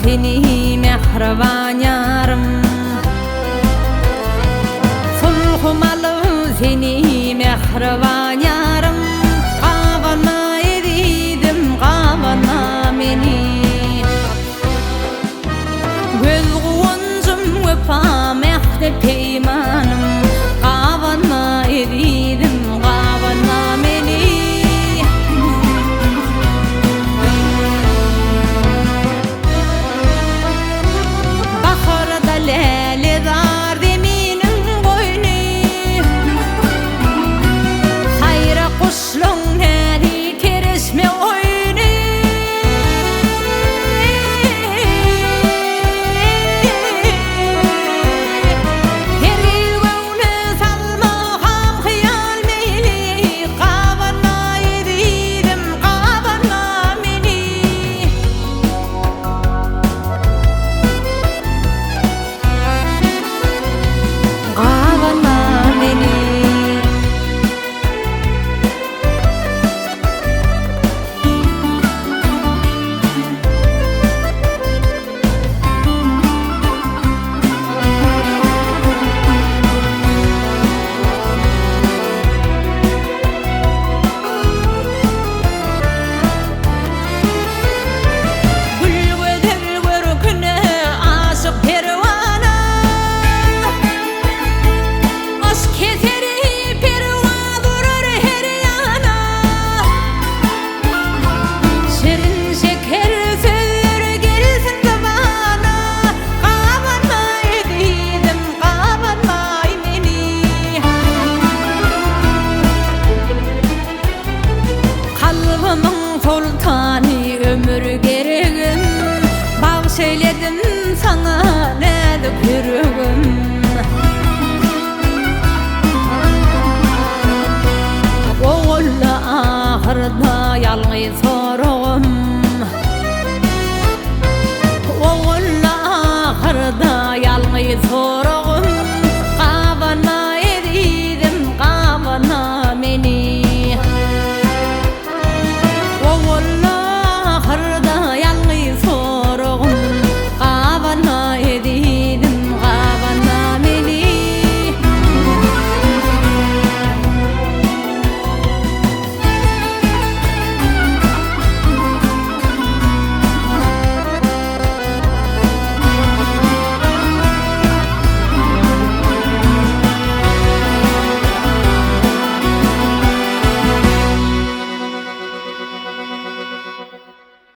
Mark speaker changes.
Speaker 1: seni mähriban ýarym. Sulhum alyp seni mähriban ýarym. Gabanma ezizim, gabanma meni. Göz guwanjym, wepam, ähdi peýmanym, Gabanma ezizim, gabanma meni. Baharda lälezar zeminiň goýny, Saýra guşlaň näzik kereşme oýny. Hergiz göwne salma ham-hyýal meýli, Gabanma ezizim, gabanma meni. Gabanma meni. Gül gözel görküne aşyk perwana, Yşk heseri perwaz urar her ýana. Şirin şeker sözler gelsin zybana, Gabanma ezizim, gabanmaý meni. Kalbymyň soltany ömür geregim, Bagş eýledim saňa näzik ýüregim. Ogully ahyrda ýalňyz.